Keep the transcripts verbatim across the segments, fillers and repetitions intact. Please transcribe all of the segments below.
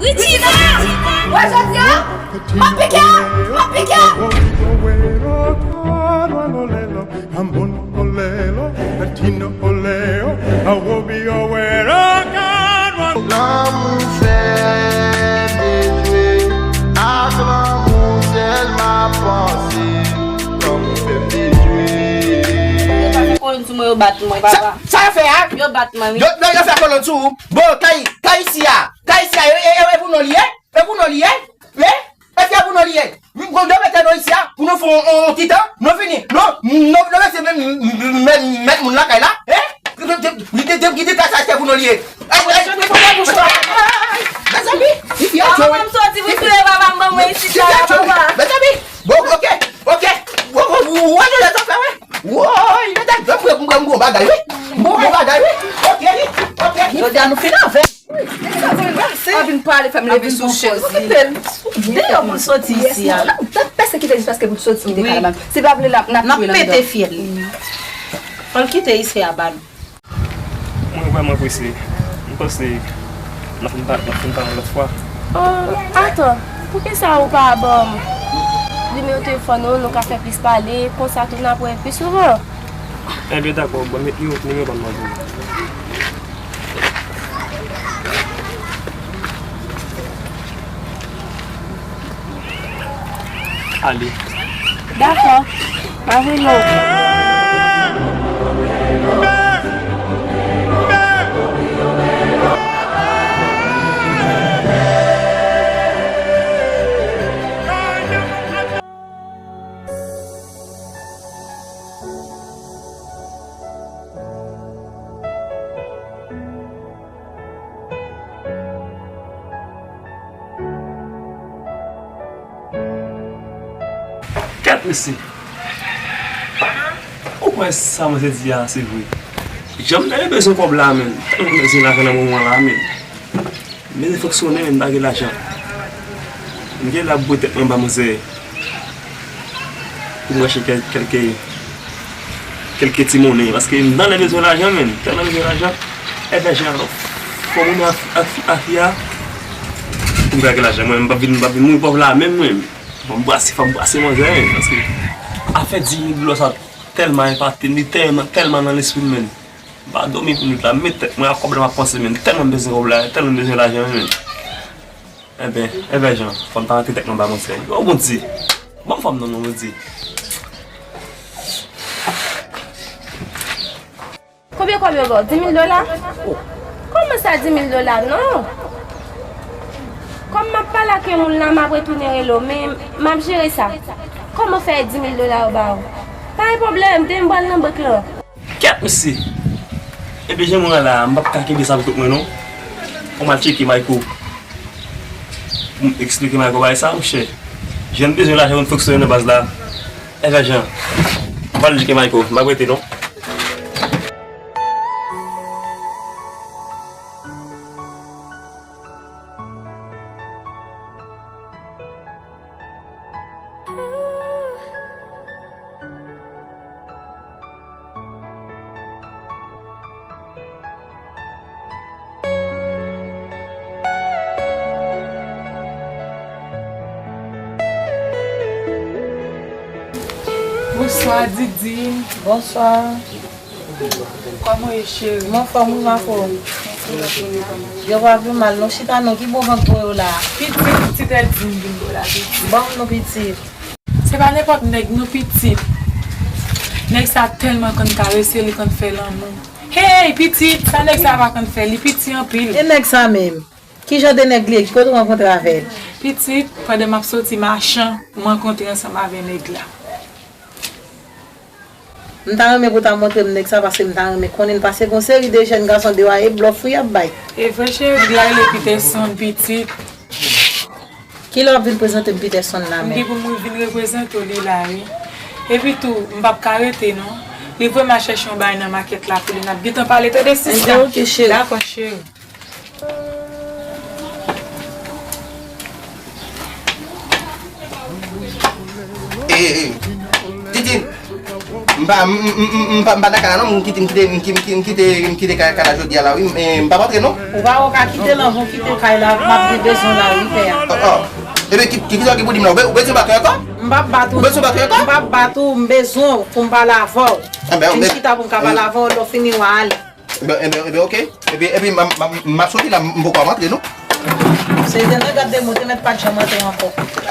Richina! Wè jodi a, m ap pike, m ap pike. Lanmou fè m dejwe, ak lanmou sèl m ap panse. Lanmou fè m dejwe. Yo pa fè kolòn sou mwen, yo bat mwen, papa. Sa yo fè a? Yo bat mwen, wi. Yo, yo, yo fè kolòn sou ou? Bon, kay, kay isi a. Kay isi a, e, e, e, e pou nou li ye? E pou nou li ye? E? Èske pou nou li ye? Bon, nou mete nou isi a, pou nou fè yon, yon, yon ti tan, nou fini. Nou, nou, nou mete men, men, men, mèt moun lakay la, e? Ki, ki, ki, ki, ki, ki klas èske pou nou li ye? Ay, ay, mezanmi, Vivi a tchwe wi. Papa, m soti pou tire papa, m ban mwen isi la, papa. Mezanmi, bon, ok, ok. Ou, ou, ou, ou wè sa fè, wi. Woy, medam, m pran, m pran, m pran bagay, wi. M pran bagay, wi. Ok, wi, ok. Jodi a nou fin avè. Sa vin ranse. Pa vin pale, fè m leve sou chèz li. Deyò pou l soti isi a. N ap pèsekite l jiskaske pou l soti kite kay la. Si l pa vle, n ap, n ap touye l anndan. N ap pete fyèl li. Fò l kite isi a ba nou. Mwen vrèman prese. M panse n ap fin pa-, n ap fin pale yon lòt fwa. Oh, atann. Poukisa ou pa ban m nimewo telefòn ou, nou ka fè plis pale, konsa tou n ap wè pi souvan? Enben, dakò, ban m met nimewo, nimewo pa m nan pou ou. Ale. Dakò. M a rele w. Gad mesye. Ou kwè sa mwen te di a se vre? Jan m te bezwen kòb la menm. Tèlman m bezwen lajan nan moman la menm. M bezwen fonksyone, men m pa gen lajan. M gen la bwè tèt mwen ba manzè pou m rache kèl-, kèlke, kèlke ti monnen, paske m tèlman bezwen lajan, men m tèlman bezwen lajan. Enben, jan, fò moun ak, ak, ak fi a pou m ka gen lajan. Mwen, m p ap vin, m p ap vin mouri pòv la menm, mwen. Fò m brase, fò m brase manzè, men, paske afè di mil dola sa tèlman enpate m, li tèlman, tèlman nan lespri m, men. M pa dòmi pou nwit la, m met tèt mwen ak kòb la m ap panse, men tèlman m bezwen kòb la, tèlman m bezwen lajan, men. Enben, enben, jan, fò m ta rantre tèt mwen ba manzè. O Bondye, ban m fanm nan non, Bondye. Konbyen kòb yo ba w? Di mil dola? Kòman sa, di mil dola? Non. Kòm m ap pale ak yon moun la, m ap retounen rele w, men m ap jere sa. Kòman fè di mil dola yo ba w? Pa gen pwoblèm, demen m pral nan bank lan. Kèt mesye! Ebyen, jan mwen la, m p ap ka kenbe sa pou kont mwen, non. Fò m al tcheke Mayko. Pou m eksplike Mayko bagay sa, monchè. Jan m bezwen lajan pou m fonksyone nan baz la. Enben, jan. M pral tcheke Mayko. M p ap rete, non. Bonswa, Didine. Bonswa. Kòman w ye, cheri? M anfòm, wi, ma fò. Yo pa pi mal, non. Chita non, ki bon vant pou yo la? Pitit, pitit, e di m vin bò la, pitit. Ban m non, pitit. Se pa nenpòt nèg, non, pitit. Nèg sa tèlman konn karese, li konn fè lanmou. Hey, pitit, sa nèg sa pa konn fè, li piti anpil. E nèg sa menm? Ki jan de nèg li ye? Ki kote w rankontre avè l? Pitit, pandan m ap soti machan, m rankontre ansanm avè nèg la. M ta renmen pou w ta montre m nèg sa, paske m ta renmen konnen l, paske gon seri de jèn gason deyò a, e blòf wi y ap bay. E vre, cheri, nèg la rele Peterson, pitit. Kilè w ap vin prezante m Peterson la menm? M gen pou mwen vin reprezante w li la, wi. Epi tou, m p ap ka rete, non. Li voye m al chèche yon bagay nan makèt la pou li. N ap gentan pale, tande, sista? Enben, ok, cheri. Dakò, cheri. Ey, ey, ey. Didine. M pa, m, m, m, m, m pa, m pa nan kay la non, m kite, m kite, m ki- m ki- m kite, m kite kay, kay la jodi a la, wi. M, eh, m p ap antre non. Ou pa wè w ka kite l anvan w kite kay la, m ap gen bezwen w la, wi, pè a. Oh, oh. Ebyen, ki, ki, kisa w gen pou di m la? Ou be- ou bezwen bat mwen ankò? M p ap bat ou. Ou bezwen bat mwen ankò? M p ap bat ou, m bezwen w pou m pale avè w. Enben, vin chita pou m ka pale avè w, lè w fini, w a ale. Enben, enben, enben, oke. Epi, epi, m, m, m, m ap soti la, m poko ap antre non. Se te nan gad de mo, te mèt pa t janm antre ankò.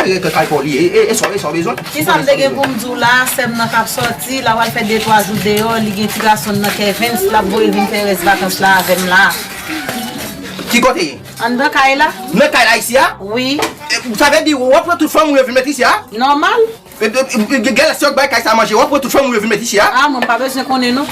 E, e, kay pa w li ye, e, e, e sa w, e sa w bezwen? Kisa m te gen pou m di w la, sè m nan k ap sòti, l a pral fè de twa jou deyò, li gen ti gason l nan Kevens, l ap voye vin fè rès vakans la avè m la. Ki kote ye? Anndan kay la. Nan kay la isi a? Wi. E, sa vle di w ap pran tout fanmi w yo vin met isi a? Nòmal. E, e, e, e, genlè si yo k bay kay sa manje, w ap pran tout fanmi w yo vin met isi a? A, mwen m pa bezwen konnen non.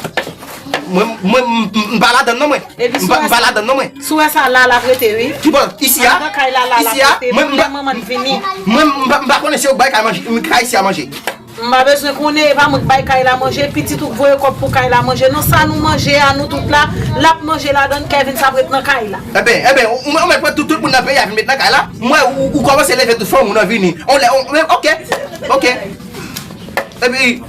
Mwen, mwen, m, m, m pa ladann non mwen. Epi m pa, m pa ladann non mwen. Si w wè sa la, l ap rete, wi. Ki bò? Isi a? Anndan kay la, la, l ap rete. Isi a? Mwen, m pa, lè manman n vini. Mwen, m pa, m pa konnen si yo k bay kay manje, kay isi a manje. M pa bezwen konnen, e pa mwen k bay kay la manje, pitit ou k voye kòb pou kay la manje. Non, sa nou manje a, nou tout la, l ap manje ladann, Kevin sa ap ret nan kay la. Enben, enben, ou, ou mèt pran tout, tout moun nan peyi a vin met nan kay la. M wè ou, ou kòmanse leve tout fanmi w nan vini. On lè, on, men, oke, oke. Epi,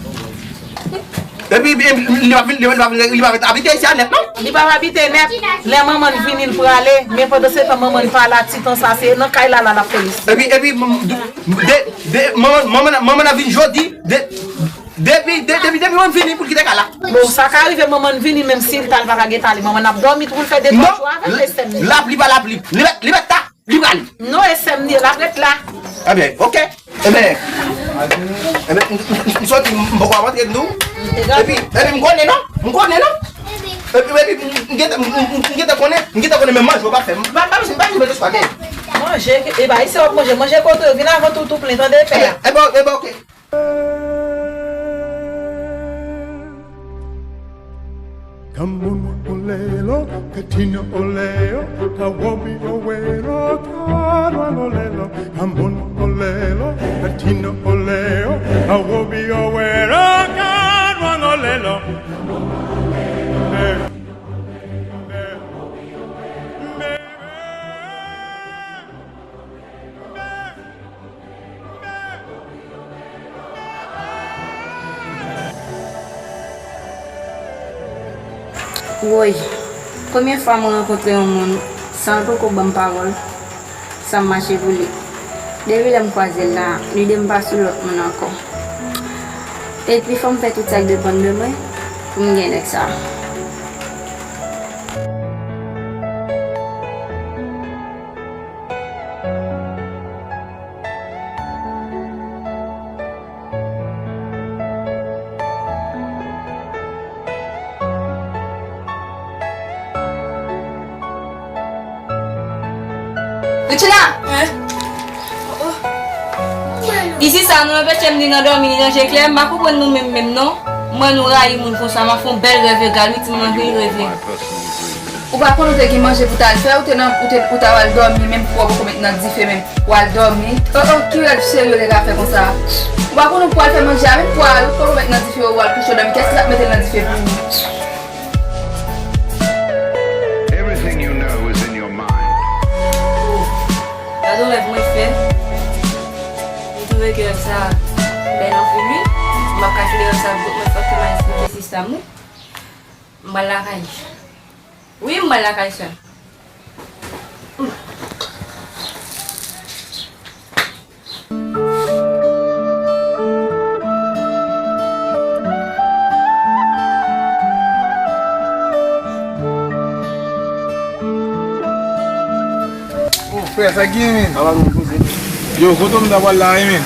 epi, epi, li pa vin, li pa vin, li pa vin abite isi a nèt, non? Li p ap abite nèt. Lè manman l vini, l prale. Men pandan se tan manman l pa la, ti tan sa, se nan kay la, la, l ap fè li. Epi, epi, m, de, de, manman, manman, manman nan vin jodi, de, depi, de, depi, depi manman vini pou l kite kay la. Bon, sa ka rive manman vini, menm si l ta, l pa ka gentan ale. Manman ap dòmi tou pou l fè de twa jou avè l, e sè m li. Lapli pa lapli. Li mèt, li mèt ta, li prale. Non, e sè m li ye, l ap ret la. Enben, oke. Enben, enben, m, m, m, m soti, m, m poko ap antre nou. Epi, epi m konnen non, m konnen non. Epi, epi, m, m gentan, m, m, m gentan konnen, m gentan konnen menm manje w pa fè. M pa, m pa, m pa bezwen manje swa gen. Manje, e ba, isi w ap manje, manje kote w vin avan tou, tou plen, tande, pè a. Enben, enben, enben, oke. Kambun olelo, katino oleo, kawobi owelo, karwan olelo, kambun olelo, katino oleo, kawobi owelo, karwan olelo. Woy, konbyen fwa mwen rankontre yon moun san l poko ban m pawòl, san m mache pou li. Depi lè m kwaze l la, lide m pa sou lòt moun ankò. Epi fò m fè tout sa k depann de mwen pou m gen nèg sa. Richela! Hein? Oh, oh. Isi sa, nou anpeche m, li nan dòmi, li nan je klè, m pa konprann nou menm menm non. M wè nou rayi moun konsa, m ap fè yon bèl rèv egal, wi, ti manjri reve. Ou pa konn ou te gen manje pou t al fè, ou te nan, ou te, ou ta al dòmi, menm pwa w poko met nan dife, menm w al dòmi. Oh, oh, ki rèv serye w te ka fè konsa? Ou pa konn ou pral fè manje a, menm pwa a, ou poko met nan dife, ou al kouche w dòmi, kiyès ki t ap mete l nan dife pou ou? Everything you know is in your mind. Gade yon rèv mwen fè. M twouve ke rèv sa bèl anpil, wi. M ap kalkile rèv sa bout mwen fè, ke m al esplike sistèm, wi. M pral lakay. Wi, m pral lakay sè m. Oh, frè, sa k gen, men? Ala nou poze. Yo, kote w m ta pral la, wi, men?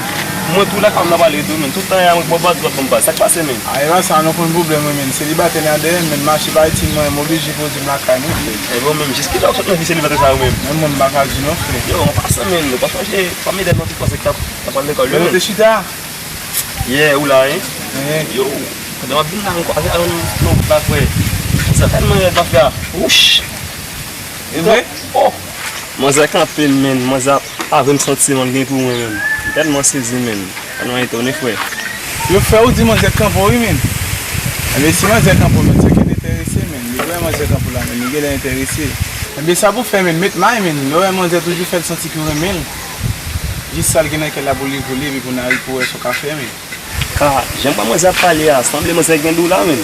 Mwen tou lakay m ta pral tou, men. Tout tan a mwen bò bat dwat pou m bat. Sa k pase, men? A, e pa sa, nou konn pwoblèm, wi, men. Selibatè la dèyè m, men. Mache pa itil mwen, m oblije poze m lakay mwen, frè. E bon, men, jis kilè w sot nan vi selibatè sa yo, men? Men mwen, m pa ka di non, frè. Yo, an pasan, men, ou pa sonje fanmi Dèl nan te panse k t ap, t ap al lekòl, yo, men. Yo te chita. Yè, ou la, hein? Hein. Yo, pandan m ap vin la, m kwaze avè yon, yon wout la, frè. Sa tèlman rèd, mafya. Wouch! E vre? Oh! Manzè kanpe, men. Manzè ap, avè m santi, man, gen pou mwen, men. M tèlman sezi, men. Sa nou etone, frè. Yo fè ou di manzè kanpe w, wi, men. Enben, si manzè kanpe w, men, se ke l enterese, men. Li wè manzè kanpe w la, men, li genlè enterese. Enben, sa pou fè, men, met may, men. Lè w wè manzè toujou fè l santi ke w renmen l. Jis sa l gen nan kè l la pou li, pou li, epi pou n a, pou wè sa w ka fè, men. Ah, jan m wè manzè ap pale a, sanble manzè gen dou la, menn.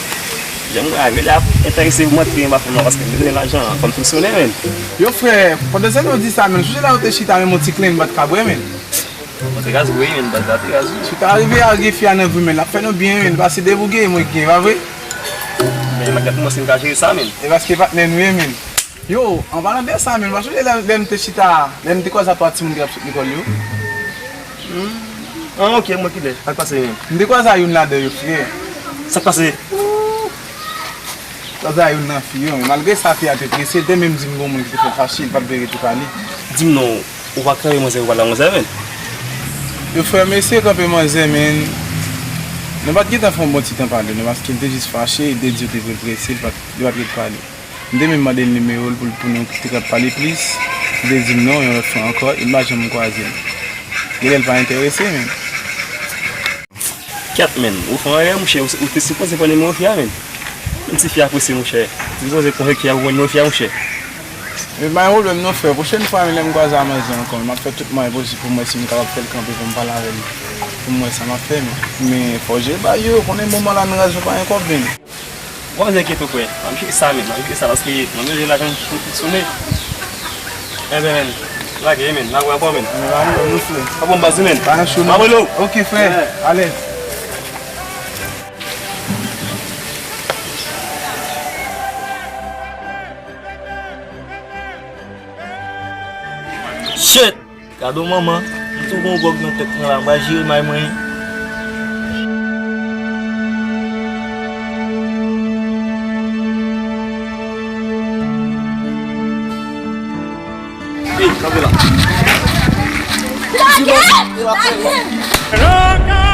Jan m wè a, genlè ap enterese pou m antre anba fanm nan, paske m bezwen lajan an, fò m fonksyone, menn. Yo, frè, pandan se tan w di sa, menn, sonje la ou te chita, menm yon ti klenn, bat kabwè, menn. Mwen te raz wi, menn, bat la te raz wi. Si w ta rive a gen fi a nan vi w, menn, l ap fè nou byen, menn, pase de bout gen, mwen gen, pa vre? Men, m ap gade kòman si m ka jere sa, menn. E paske patnè nou ye, menn. Yo, an palan de sa, menn, pa sonje lè, lè m te chita, lè m te kwaze ak twa timoun ki t ap sot lekòl yo? Ah, ok, mwen ki lè? Sa k pase, menn? M te kwaze ak youn ladan yo, frè. Sa k pase? Kwaze ak youn nan fi yo, men malgre sa, fi a te prese, l te menm di m gon moun ki te fè l fache, l pa t vle rete pale. Di m non, ou pa kanpe manzè, ou pa la manzè, menn? Yo, frè, m eseye kanpe manzè, men nou pa t gentan fè yon bon ti tan pale, non, paske l te jis fache, l te di yo te vle l prese, l pa t, yo pa t ret pale. M te menm mande l nimewo l pou l, pou nou te ka pale plis. Li te di m non, yon lòt fwa ankò, e m pa janm kwaze l. Genlè l pa enterese, menn. Kèt, menn, ou fè yon erè, monchè, ou, ou te sipoze pran nimewo fi a, menn. Menm si fi a prese, monchè, ou te sipoze pran fi a pou pran nimewo fi a, monchè. Men pa gen pwoblèm non, frè. Pwochèn fwa, menn, lè m kwaze a manzè ankò, m ap fè tout mwayen posib pou m wè si m kapab fè l kanpe pou m pale avè l, pou m wè sa m ap fè, menn. Men fò w jere bagay yo, konnen moman la n raz, nou pa gen kòb, menn. Bon, pa enkyete w, frè. M ap jere sa, menn. M ap jere sa paske mwen bezwen lajan pou fonksyone. Enben, menn. Lage, menn. N a wè ankò, menn. Ann, ann, ann, frè. Pa bon baz, menn. Pa nan cho, non. M ap rele w. Ok, frè. Alèz. Shit! Gade yon manman, m tou gon gwòg nan tèt mwen la, m pral jere may mwen. Ey, kanpe la. Lage! Lage!